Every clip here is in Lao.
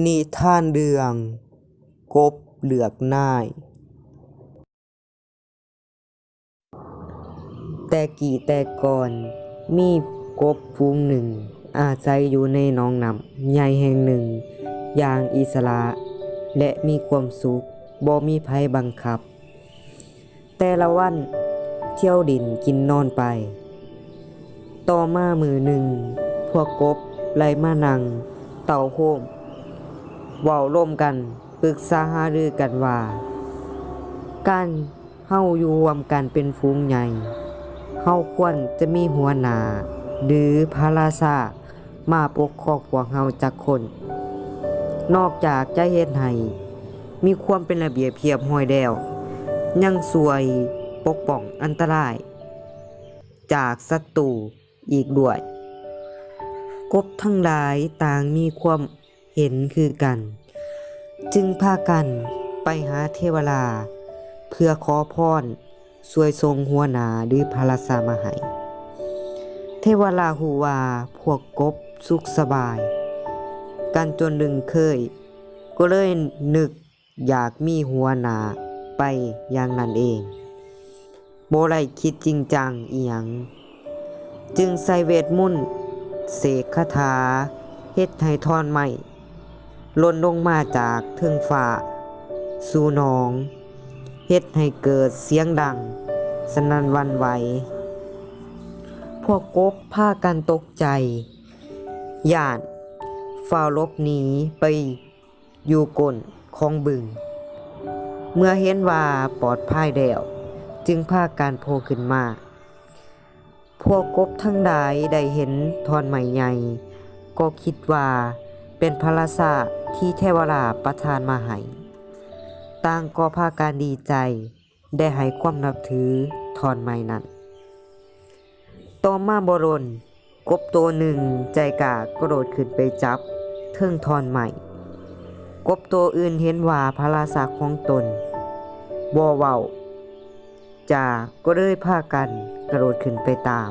ນິທານເລື່ອງ ກົບເລືອກນາຍ. ແຕ່ກີ້ແຕ່ກ່ອນ ມີກົບຝູງໜຶ່ງອາໄສຢູ່ໃນໜອງນ້ຳໃຫຍ່ແຫ່ງໜຶ່ງຢ່າງອິດສະຫຼະ ແລະ ມີຄວາມສຸກ ບໍ່ມີໃຜບັງຄັບ. ແຕ່ລະວັນທ່ຽວຫຼິ້ນກິນນອນໄປ. ຕໍ່ມາມື້ໜຶ່ງ, ພວກກົບໄດ້ມານັ່ງເຕົ້າໂຮມ ເວົ້າລົມກັນ, ປຶກສາຫາລືກັນວ່າ ການເຮົາຢູ່ຮ່ວມກັນເປັນຝູງໃຫຍ່, ເຮົາຄວນຈະມີຫົວໜ້າ ຫຼື ພະລາຊາ ມາປົກຄອງພວກເຮົາຈັກຄົນ. ນອກຈາກຈະເຮັດໃຫ້ມີຄວາມເປັນລະບຽບຮຽບຮ້ອຍແລ້ວ, ຍັງຊ່ວຍປົກປ້ອງອັນຕະລາຍຈາກສັດຕູອີກດ້ວຍ. ກົບທັງຫຼາຍຕ່າງມີຄວາມເຫັນຄືກັນ, ຈຶ່ງພາກັນໄປຫາເທວະລາເພື່ອຂໍພອນ ຊ່ວຍສົ່ງຫົວໜ້າ ຫຼື ພະລາຊາມາໃຫ້. ເທວະລາຮູ້ວ່າພວກກົບສຸກສະບາຍກັນຈົນລຶ້ງເຄີຍ, ກໍເລີຍນຶກຢາກມີຫົວໜ້າໄປຢ່າງນັ້ນເອງ, ບໍ່ໄດ້ຄິດຈິງຈັງອີ່ຫຍັງ, ຈຶ່ງໃຊ້ເວດມົນເສກຄາຖາເຮັດໃຫ້ທ່ອນໄມ້ ຫຼົ່ນລົງມາຈາກເທິງຟ້າສູ່ໜອງ, ເຮັດໃຫ້ເກີດສຽງດັງສະໜັ່ນຫວັ່ນໄຫວ. ພວກກົບພາກັນຕົກໃຈ, ຢ້ານ, ຟ້າວຫຼົບໜີໄປຢູ່ກົ້ນຂອງບຶງ. ເມື່ອເຫັນວ່າປອດໄພແລ້ວ, ຈຶ່ງພາກັນໂພຂຶ້ນມາ. ພວກກົບທັງຫຼາຍໄດ້ເຫັນທ່ອນໄມ້ໃຫຍ່ ກໍຄິດວ່າເປັນພະລາຊາທີ່ເທວະລາປະທານມາໃຫ້, ຕ່າງກໍພາກັນດີໃຈ ແລະ ໃຫ້ຄວາມນັບຖືທ່ອນໄມ້ນັ້ນ. ຕໍ່ມາບໍ່ດົນ, ກົບໂຕໜຶ່ງໃຈກ້າກະໂດດຂຶ້ນໄປຈັບເທິງທ່ອນໄມ້. ກົບໂຕອື່ນເຫັນວ່າພະລາຊາຂອງຕົນບໍ່ເວົ້າຈາ ກໍເລີຍພາກັນກະໂດດຂຶ້ນໄປຕາມ.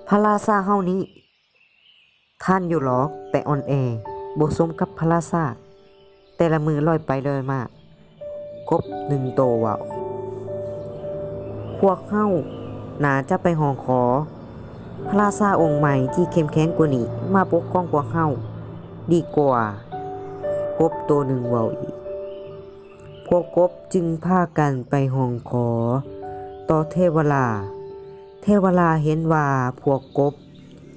ພະລາຊາເຮົານີ້ ທ່ານຢູ່ຫຼອກ ແຕ່ອ່ອນແອ, ບໍ່ສົມກັບພະລາຊາ ແຕ່ລະມື້ລອຍໄປລອຍມາ, ກົບໜຶ່ງໂຕເວົ້າ. ພວກເຮົາໜ້າຈະໄປຮ້ອງຂໍພະລາຊາອົງໃໝ່ທີ່ເຂັ້ມແຂງກວ່ານີ້ມາປົກຄອງພວກເຮົາດີກວ່າ, ກົບໂຕໜຶ່ງເວົ້າອີກ. ພວກກົບຈຶ່ງພາກັນໄປຮ້ອງຂໍຕໍ່ເທວະລາ. ເທວະລາເຫັນວ່າພວກກົບ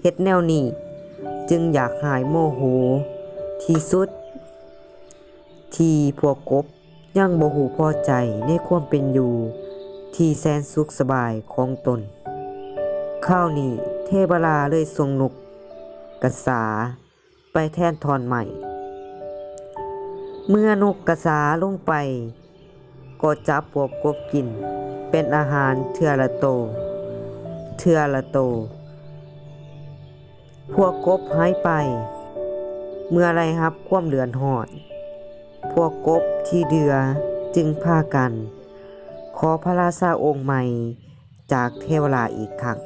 ເຮັດແນວນີ້, ຈຶ່ງຢາກຮ້າຍໂມໂຫທີ່ສຸດ ທີ່ພວກກົບຍັງບໍ່ຮູ້ພໍໃຈໃນຄວາມເປັນຢູ່ທີ່ແສນສຸກສະບາຍຂອງຕົນ. ຄາວນີ້ເທວະລາເລີຍສົ່ງນົກກະສາ ໄປແທນທ່ອນໄມ້. ເມື່ອນົກກະສາລົງໄປ ກໍຈັບພວກກົບກິນເປັນອາຫານເທື່ອລະໂຕ, ເທື່ອລະໂຕ. ພວກກົບຫາຍໄປ ເມື່ອໄດ້ຮັບຄວາມເດືອດຮ້ອນ. ພວກກົບທີ່ເຫຼືອຈຶ່ງພາກັນຂໍພະລາຊາອົງໃໝ່ ຈາກເທວະລາອີກຄັ້ງ.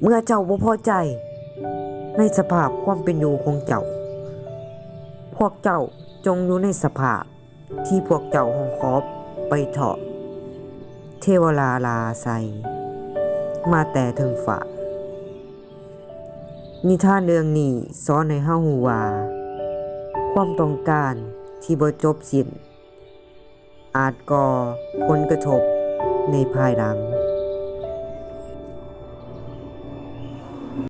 ເມື່ອເຈົ້າບໍ່ພໍໃຈໃນສະພາບຄວາມເປັນຢູ່ຂອງເຈົ້າ, ພວກເຈົ້າຈົ່ງຢູ່ໃນສະພາບທີ່ພວກເຈົ້າຮ້ອງຂໍໄປເຖາະ, ເທວະລາລາໃສ່ມາແຕ່ເທິງຟ້າ. ນິທານເລື່ອງນີ້ສອນໃຫ້ເຮົາຮູ້ວ່າ ຄວາມຕ້ອງການທີ່ບໍ່ຈົບສິ້ນ ອາດກໍ່ຜົນກະທົບໃນພາຍຫຼັງ.